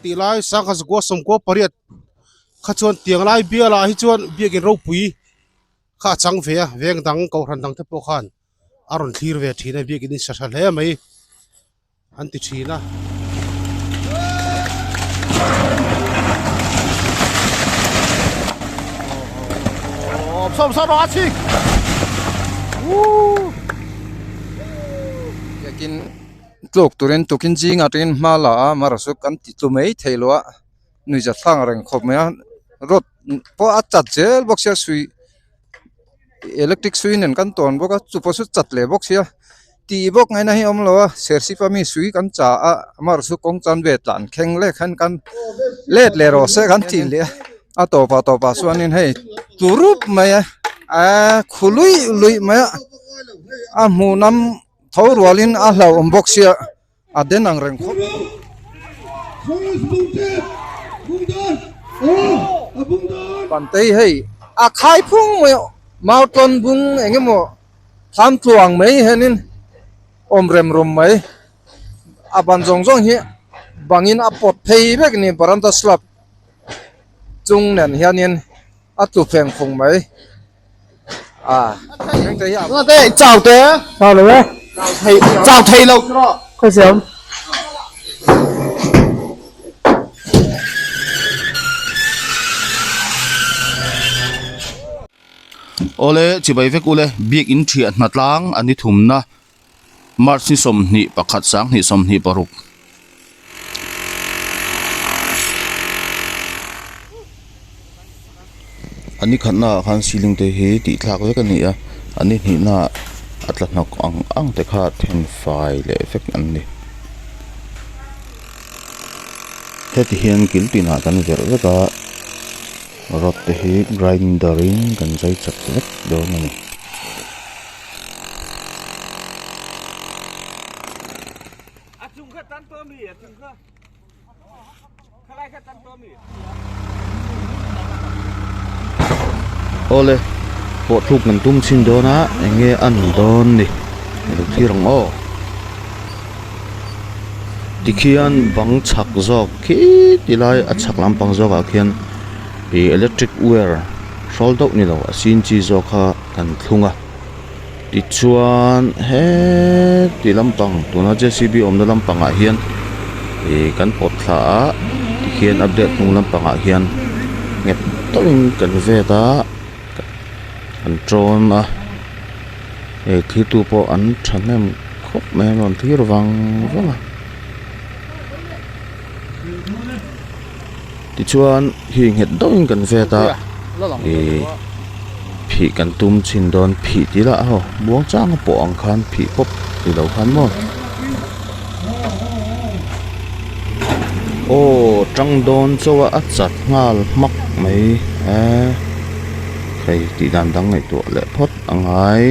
tih lai sangha zakua sawmkua pariat kha chuan tiang lai bialah hi chuan biakin ropui kha a chang ve a veng dang kohhran dang te pawh khan a rawn thlir ve thin a biakin in sa tha hle mai an ti thin a. Biakin tluk turin tukin zingah atangin hma la a marasu kan ti tlu mai thei lo a nuihza thlak reng khawp mai a rod pawh a chat zel bawk sia sui electric sui nen kan tawn bawk a chupawh chu chat leh bawk sia tih bawk ngaihna hi a awm lo a serchhip a mi sui kan cha a amaherawhchu kawng chuan ve tlan thleng lek hian kan let leh rawh se kan tih leh a a tawpah tawpah chuanin hei tlu rup mai a eee khu luih luih mai a a hmuh nam tho rualin a hlauhawm bawk sia. A den ang reng khawp. Pantei hei a khai phung mai a mau tawn bung eng emaw tham tluang mai hianin awm rem rum mai a ban zawng zawng hi bangin a pawt phei vek a ni baranda slab chung nen hianin a tlu feng phung mai. Chau te chau lo e chau thei lo khaw siam Awle chibai vek ule biakin thiah hna tlang a ni thumna March ni 21 2026. A ni khatna ah khan ceiling te hi tih thlak vek a ni a a ni hnihna ah a tla hnawk ang ang te kha then fai leh vek an ni heti hian kil tinah kan verh vek a rod te hi grinder in kan zai chak vek dawn a ni. Awle pawh thluk kan tum chhin dawn a eng nge a ni dawn ni ilo thlir ang aw tikhian bang chhak zawk khi ti lai a chhak lampang zawk ah khian ih electric wire hrawl deuh ni lo a sin chi zawk kha kan thlung a. Tichuan heti lampang tuna JCB awmna lampangah hian ih kan pawt thla a tikhian update hnung lampangah hian nghet tawkin kan vet a kan tawn a hei thirtu pawh an thahnem khawp mai an rawn thlir vang vang a tichuan hei nghet deuhin kan vet a ih. Phih kan tum chhin dawn phih tih lah ho muang chang a pawh ang khan phih pawp ti lo khan maw aw tang dawn chaw a a chat nghal hmak mai e hei tih dan dang ngaihtuah leh phawt a ngai.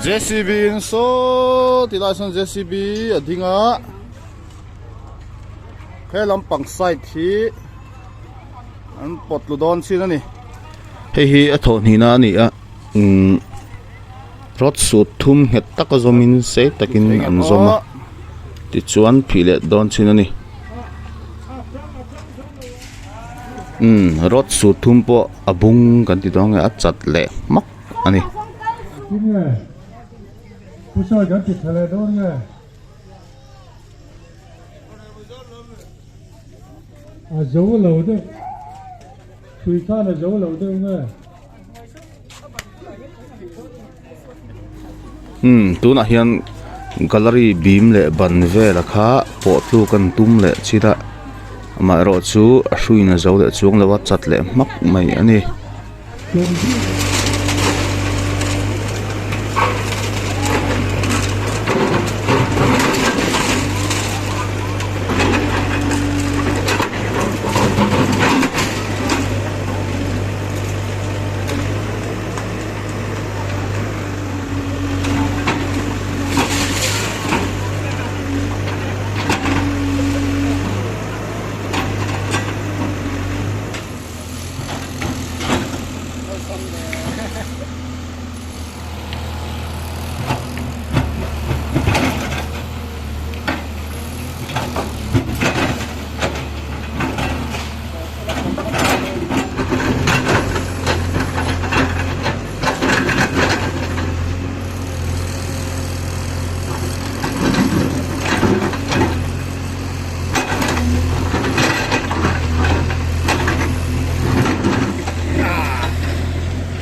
JCB in saw ti lai sawn JCB a ding a he lampang side hi an pawt tlu dawn chin a ni. Hei hi a thawh hnihna a ni a umm rod sut thum nghet taka zawmin sei takin an zawm a tichuan phih leh dawn chin a ni umm rod sut thum pawh a bung kan ti dawn nge a chat leh hmak a ni. Tui khan a zo lo deuh nge? Umm tunah hian Gallery bim leh ban vela kha pawh tluk an tum leh chil a amaherawh chu a hruiin a zo leh chuang lo a chat leh hmak mai a ni.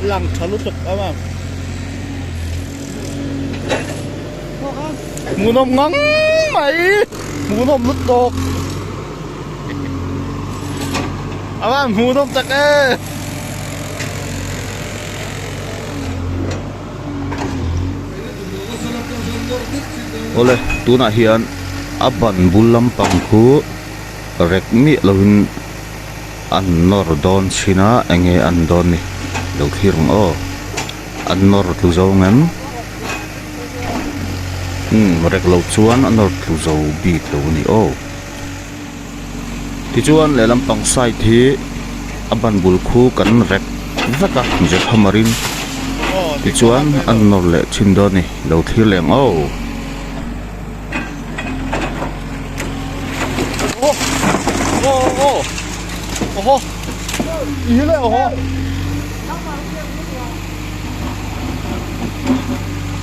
Lang tha lutuk a hmuhnawm ngang mai hmuhnawm lutuk a van hmuhnawm tak e. Awle tunah hian a ban bul lampang khu rek miah lovin an nawr dawn thin a eng nge an dawn ni lo thlir ang aw an nawr tlu zo ngem umm rek loh chuan a nawr tlu zo bik lo a ni aw. Tichuan lehlam pang side hi a ban bul khu kan rek vek a jack hammer in tichuan a nawr leh thin dawn a ni lo thlir leh ang aw.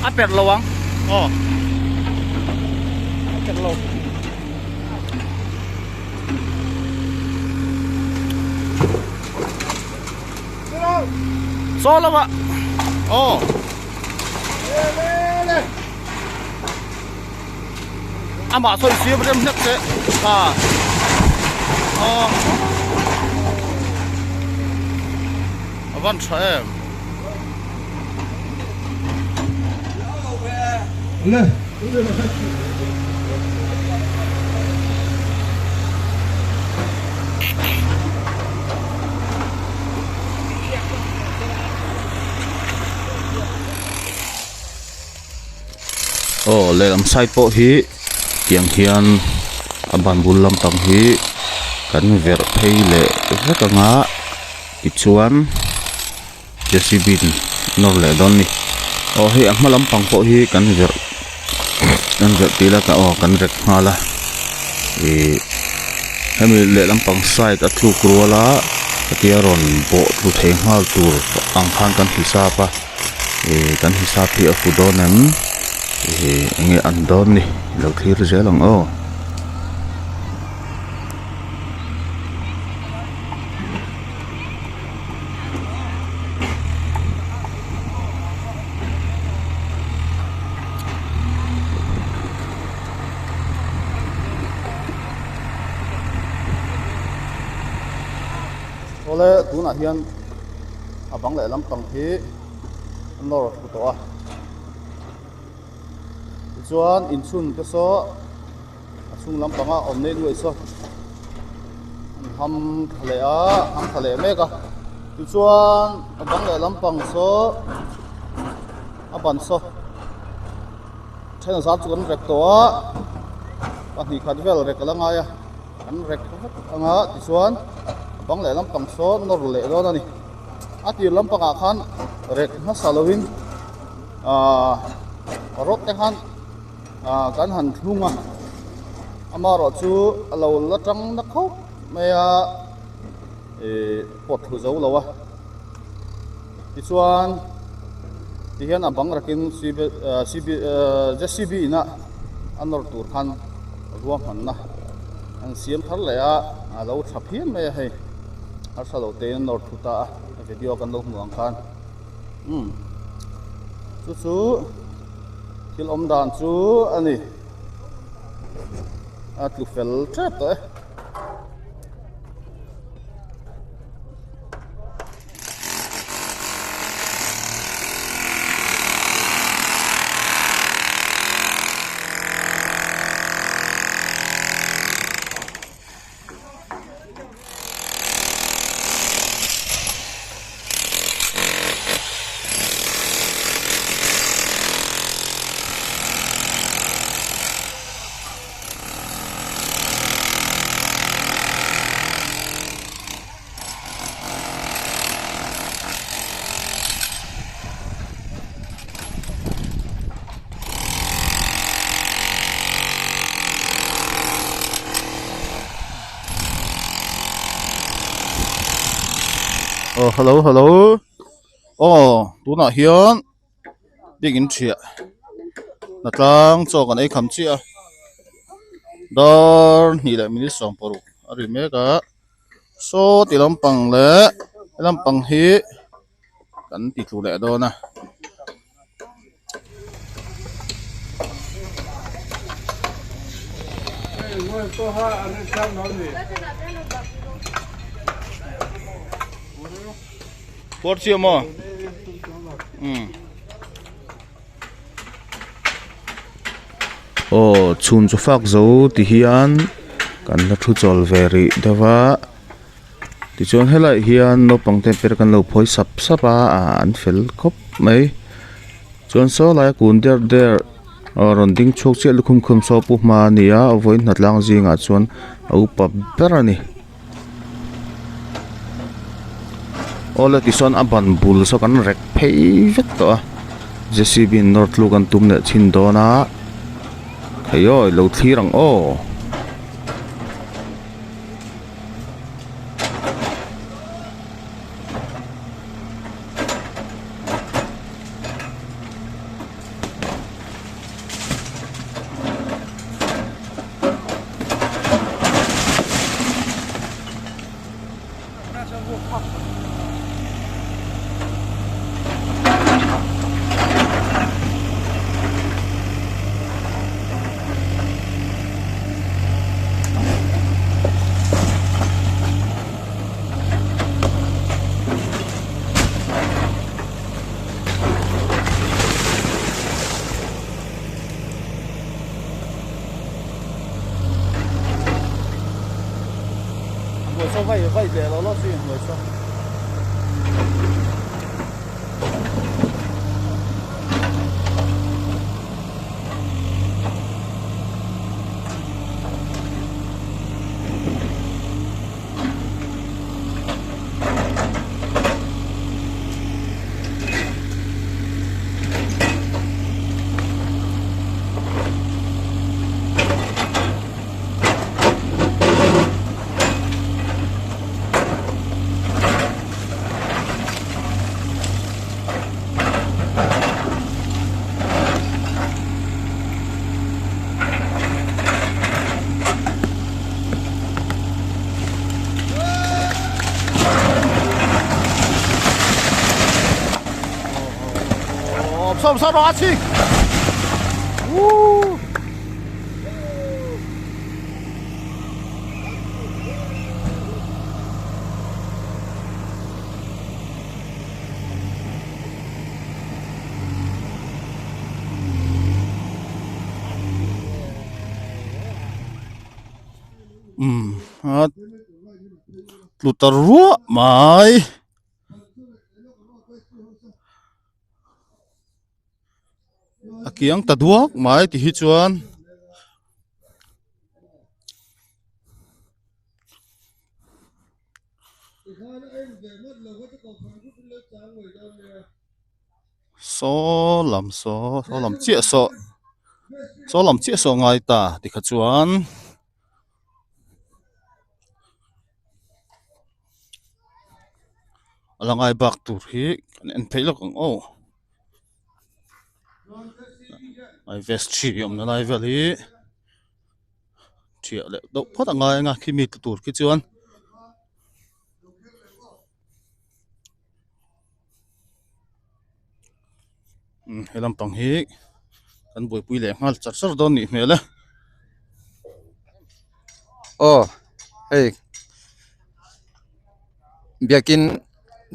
A perh lo ang aw a perh lo. Saw lo ah aw amah sawi siam rem hlek che tha aw a van tha em. Aw lehlam side pawh hi tiang hian a ban bul lampang hi kan verh phei leh vek ang a tichuan. J_c_b in nawr leh dawn a ni aw hei a hma lampang pawh hi kan verh kan verh tih ila aw kan rek nghal a ihh hemi lehlam pang side a tluk rual a hetia rawn bawh tlu thei nghal tur ang khan kan hisap a ihh kan hisap hi a fu dawn em ihh enge an dawn ni lo thlir zel ang aw. Awle tunah hian a bang leh lampang hi a nawr thlu tawh a tichuan inchhun te saw A chhung lampanga awm nei nuaih saw an ham tha leh a ham tha leh mek a tichuan a bang leh lampang saw a ban saw then zar chu kan rek tawh a pahnih khat vel rek a la ngai a an rek vek anga tichuan a bang leh lampang saw nawr leh dawn a ni a tir lampangah khan rek hmasa lovin ahh rod te khan. Ah kan han thlung a amaherawh chu a lo la tang na khawp mai a ih pawt thlu zo lo a tichuan tihian a bang rakin J_c_b ina a nawr tur khan ruahmanna an siam thar leh a a lo tha phian mai a hei harsa lo tein a nawr thu ta a video kan lo hmuh ang khan umm chu chu. Thil awm dan chu a ni. A tlu fel tep tawh e. Aw hello hello aw tunah hian biakin thiah hnatlang chaw kan ei kham chiah a dar hnih leh minute 60 a ri mek a saw ti lampang leh he lampang hi kan ti tlu leh dawn a. Pawr chiah maw? Umm. Aw chhun chu fak zo ti hian kan la thu chawl ve rih deuh a tichuan helaiah hian naupang te per kan lo phawi sap sap a ah an fel khawp mai chuan saw laia kun der der aw rawn ding chhuak chiah lukhum khum saw pu hma a ni a vawiin hnatlang zingah chuan a upa ber a ni. Awle tichuan a ban bul saw kan rek phei vek tawh a J C B in nawr tluk an tum leh chhin dawn a hei aw ilo thlir ang aw. Umm a tlu ta ruah mai. A kiang ta duak mai ti hi chuan saw lam saw saw lam chiah saw saw lam chiah saw ngai ta tikha chuan. A la ngai bak tur hi kan en phei lawk ang aw ai vest thi awmna lai vel hi thiah leh deuh phawt a ngai anga khi mi tla tur khi chuan. He lampang hi Kan buaipui leh nghal char char dawn nih hmel e. Aw hei biakin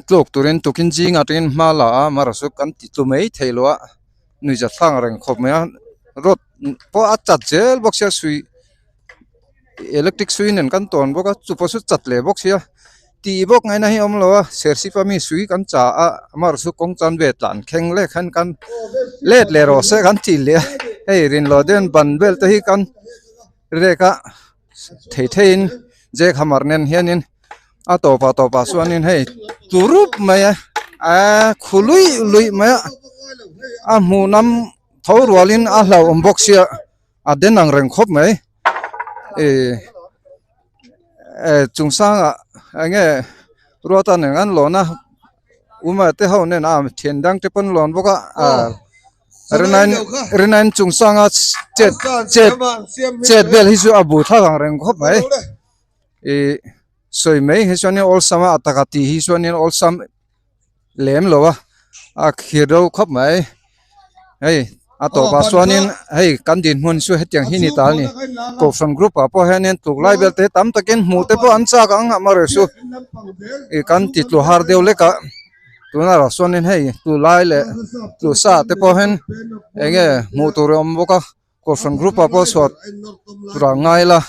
tluk turin tukin zingah atangin hma la a amaherawhchu kan ti tlu mai thei lo a nuihza thlak reng khawp mai a rod pawh a chat zel bawk sia sui electric sui nen kan tawn bawk a chupawh chu chat leh bawk sia tih bawk ngaihna hi a awm lo a serchhip a mi sui kan cha a amaherawhchu kawng chuan ve tlan thleng lek khan kan let leh rawh se kan ti leh a hei rinloh deuhin ban vel te hi kan rek a thei theiin jack hammer nen hianin a tawpah tawpah chuanin hei turup mai a aaa khu luih luih mai a a hmuhnam tho rualin a hlauhawm bawk sia a den ang reng khawp mai ih eh chung sangah eng nge ruata nen an lawn a uma te ho nen a thian dang te pawn lawn bawk a ah Rinain Rinain chung sanga chet chet chet vel hi chu a bu thlak ang reng khawp mai ih sawi mai hi chuanin awlsam a a taka tih hi chuanin awlsam lem lo a a khir deuh khawp mai hei a tawpah chuanin hei kan dinhmun chu hetiang hi ni ta a ni kohhran group ah pawh hianin tluk lai vel te tam takin hmuh te pawh an chak ang amaherawhchu ih kan ti tlu har deuh lek a tunah erawh chuanin hei tlu lai leh tlu sa te pawh hian eng nge hmuh tur a awm bawk a kohhran group ah pawh chhuat tur ah ngai ila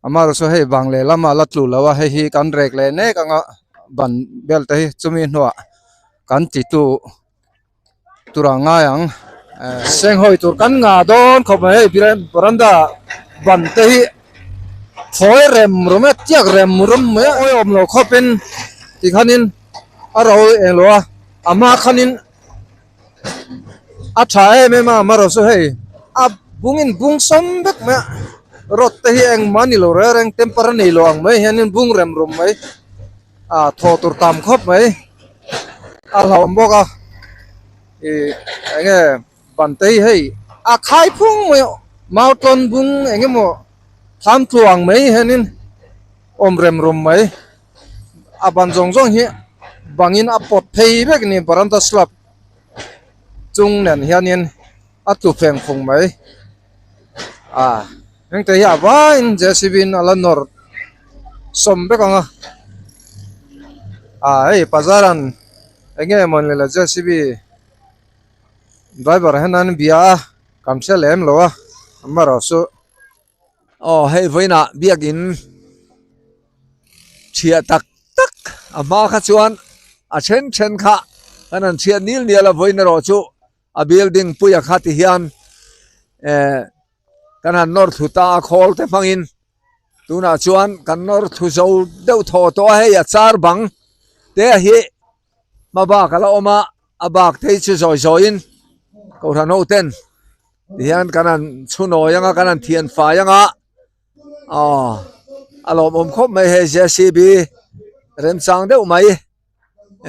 amaherawhchu hei vang leh lamah la tlu lo a hei hi kan rek leh nek anga ban vel te hi chumi hnuah kan ti tu tur ah ngai ang senghawi tur kan ngah dawn khawp mai hei veranda ban te hi thawi rem rum a tiak rem rum mai a awm lo khawpin tikhanin a ro eng lo a a hma khanin a tha em em a amaherawhchu hei a bungin bung sawm vek mai a rod te hi engmah a ni lo reng reng temper a nei lo ang mai hianin bung rem rum mai a thaw tur tam khawp mai a hlauhawm bawk a ih eng nge ban te hi hei a khai phung mai a mau tawn bung eng emaw tham tluang mai hianin awm rem rum mai a ban zawng zawng hi bangin a pawt phei vek a ni veranda slab chung nen hianin a tlu feng phung mai a heng te hi a vaiin J C B in a la nawr sawm vek ang a ah hei bazaran eng nge mawni le J C B driver hian an bia a kan hre lem lo a amaherawhchu. Aw hei vawiinah biakin chhiah tak tak a hma kha chuan a then then kha kan han chhiat nil nial a vawiin erawh chu a building puia kha ti hian eh kan han nawr thlu ta a khawl te hmangin tunah chuan kan nawr thlu zo deuh thaw tawh a hei a char bang te hi hma bak a la awm a a bak te hi chu zawi zawiin kohhran ho ten tihian kan han chhunawi anga kan han thian fai anga aw a lawmawm khawp mai hei J C B remchang deuh mai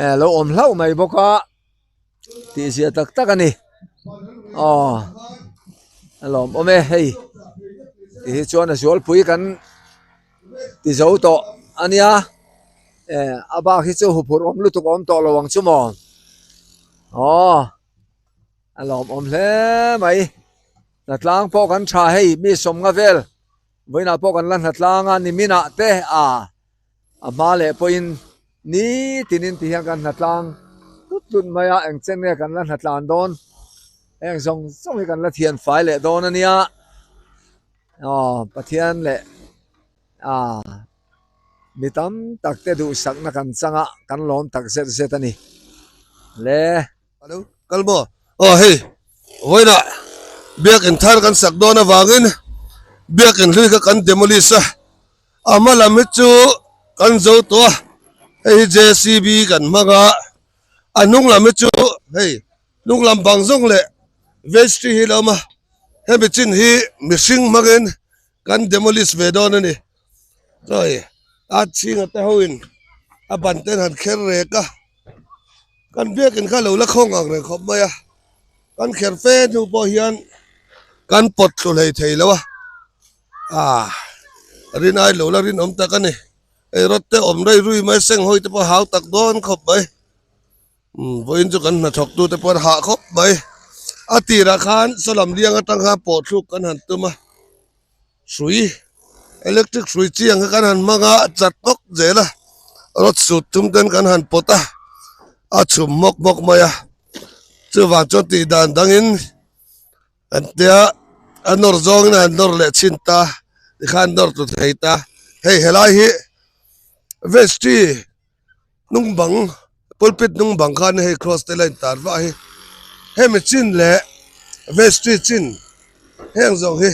eh lo awm hlauh mai bawk a tih zia tak tak a ni aw a lawmawm e hei ti hi chuan a zualpui kan ti zo tawh a nia eh a bak hi chu huphurh awm lutuk a awm tawh lo ang chu maw aw a lawmawm hle mai hnatlang pawh kan tha hei mi sawmnga vel vawiinah pawh kan la hnatlang a niminah te a a hma leh pawhin nitinin ti hian kan hnatlang tlut tlut mai a eng chen nge kan la hnatlan dawn heng zawng zawng hi kan la thian fai leh dawn a nia aw Pathian leh ah mi tam tak te duhsakna kan chang a kan lawm tak zet zet a ni le. Alo kal maw aw hei vawiinah biakin thar kan sak dawn avangin biakin hlui kha kan demolish a a hma lam hi chu kan zo tawh a hei hi J C B kan hmang a a hnung lam hi chu hei hnung lam bang zawng leh vestry hi a lo awm a hemi chin hi mihring hmangin kan demolish ve dawn a ni chawi a chhinga te ho in a ban ten han kher rek a. Kan biakin kha lo la khawng ang reng khawp mai a, kan kher fe hnu pawh hian kan pawt thlu hlei thei lo a, ah rinai lo la rinawm tak a ni, hei rawt te awm rei rui mai seng hawi te pawh hau tak dawn khawp mai, umm vawiin chu kan hnathawk tu te pawh an hah khawp mai. A tirah khan sawlam liang atang khan pawh thluk kan han tum a, hrui electric hrui chi ang kha kan han hmang a, a chat bawk zel a, rod sut tum ten kan han pawt a, a chhum hmawk hmawk mai a, chuvang chuan tih dan dangin an tia a nawr zawngin a han nawr leh chhin ta tikhan nawr tlu thei ta hei helai hi vestry hnung bang pulpit hnung bang khan hei cross te la intar vah hi hemi chin leh vestry chin heng zawng hi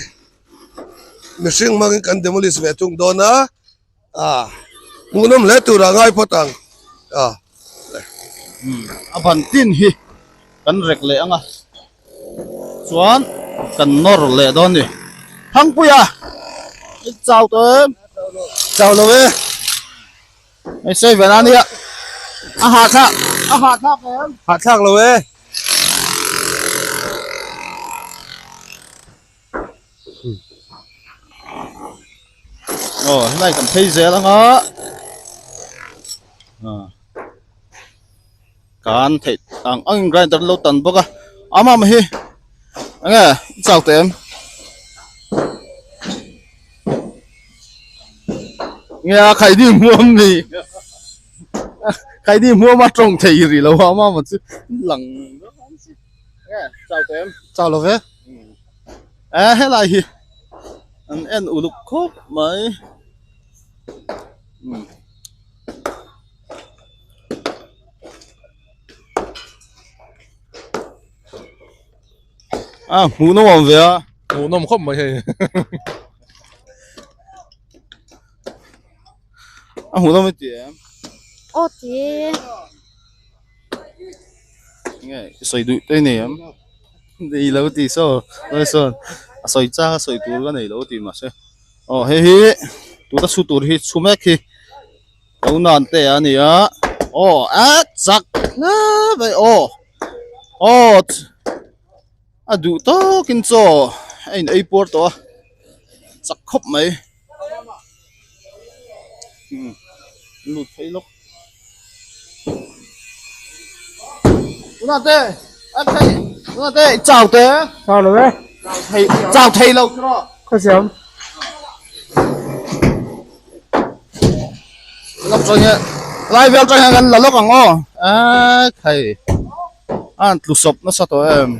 mihring hmangin kan demolish ve thung dawn a ah hmuhnawm hle tur ah ngai phawt ang ah. A ban tin hi kan rek leh ang a chuan kan nawr leh dawn a ni Thangpuia i chau tawh em chau lo e. Hei sawi ve na nia a hahthlak a hahthlak em hahthlak lo e. Aw helai kan phei zel anga kan theih ang angin grinder lo tan bawk a amah hi enge i chau teh em nge a khaini hmuam ni khaini hmuam a tawng thei rih lo a amah chu lang nge chau teh em chau lo ve e helai hi an en uluk khawp mai umm. A hmuh nawm awm ve a. Hmuh nawm khawp mai hei. A hmuh nawm i ti em? Aw ti. Nge i sawi duh te nei em? Nei lo ti saw sawi sawn a sawi chang a sawi tur ka nei lo ti mahse aw hei hi tuna chhu tur hi chhu mek hi. Lo nan te a ni a aw a chak hle mai aw aw a duh tawkin chaw a in ei puar tawh a chak khawp mai umm lut phei lawk tunah te a thei tunah te chau te chau lo e chau thei lo chu rawh khawsiam. Lawk chuan hian lai vel atang hian kan la lawk ang aw ekhai a han tlu sawp nasa tawh em.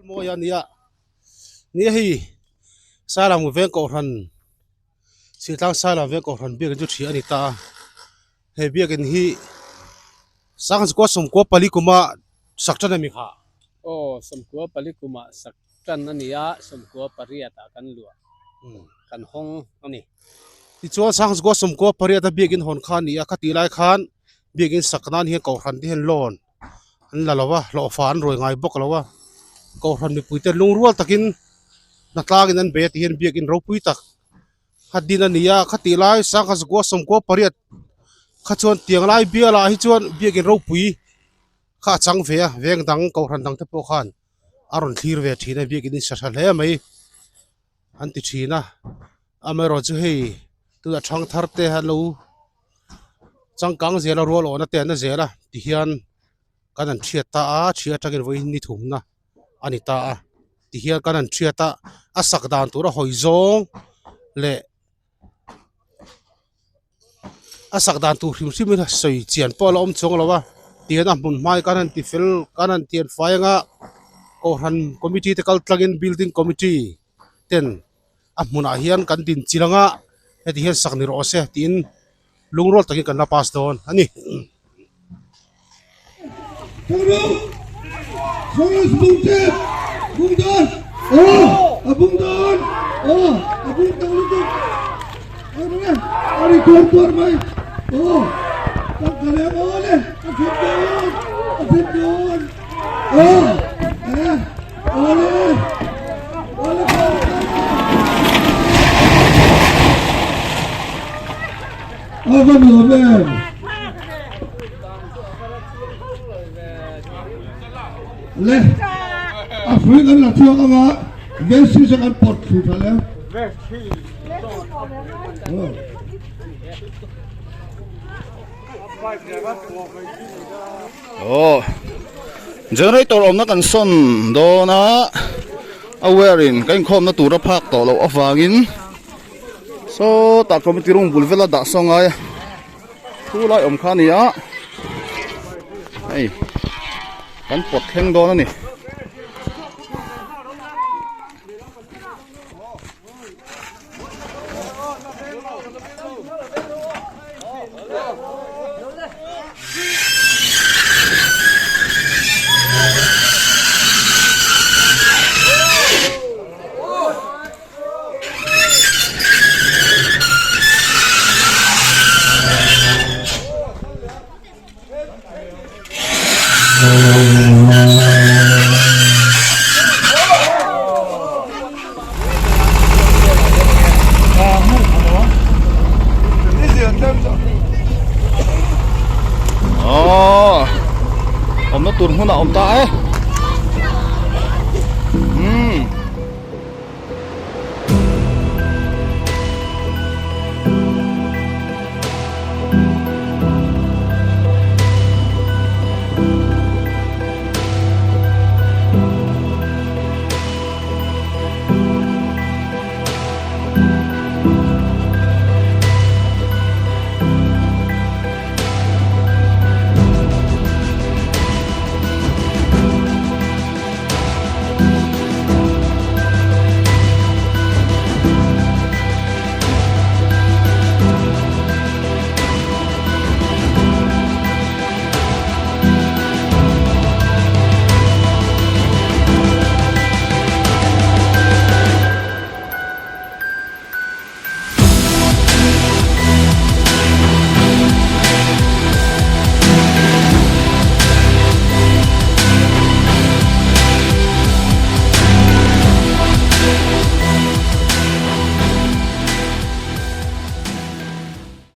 Mawi a nia nia hei Sailam veng kohhran Chhitlang Sailam veng kohhran biakin chu ṭhih a ni ta a he biakin hi Sangchukua sawmkua pali kuma sak ṭan a mi kha. Aw sawmkua pali kuma sak ṭan a ni a sawmkua pariat ah kan luah kan hawng a ni. Tichuan Sangchukua sawmkua pariat a biakin hawn kha a ni a khatih lai khan biakin sak nan hian kohhran te hian loan an la lo a hlawhfa an ruai ngai bawk lo a kohhran mipuite lungrual takin hnatlangin an bei a ti hian biakin ropui tak a din a ni a khatih lai sangha zakua sawmkua pariat kha chuan tiang lai bialah hi chuan biakin ropui kha a chang ve a veng dang kohhran dang te pawh khan a rawn thlir ve thin a biakin in sa tha hle mai an ti thin a amaherawh chu hei tunah thangthar te an lo changkang zel a rual awhna te an na zel a tihian kan han thiat ta a thiat atangin vawiin ni thumna a ni ta a tihian kan han thiat a a sak dan tur a hawi zawng leh a sak dan tur hrim hrim in a sawi chian pawh a la awm chuang lo a tihian a hmun hmai kan han ti fel kan han tian fai anga kohhran committee te kal tlangin building committee ten a hmunah hian kan din chil anga heti hian sak ni rawh se tiin lungrual takin kan la pass dawn a ni. Le a hrui kan la chhuak anga vesi se kan pawt thlu tha le Aw generator awmna kan sawn dawn a a wire in ka inkhawmna tur a phak tawh loh avangin sawtah committee room bul vela dah saw ngai a thu lai awm kha a ni a hei kan pawt thleng dawn a ni. Awmna tur hmunah a awm ta e.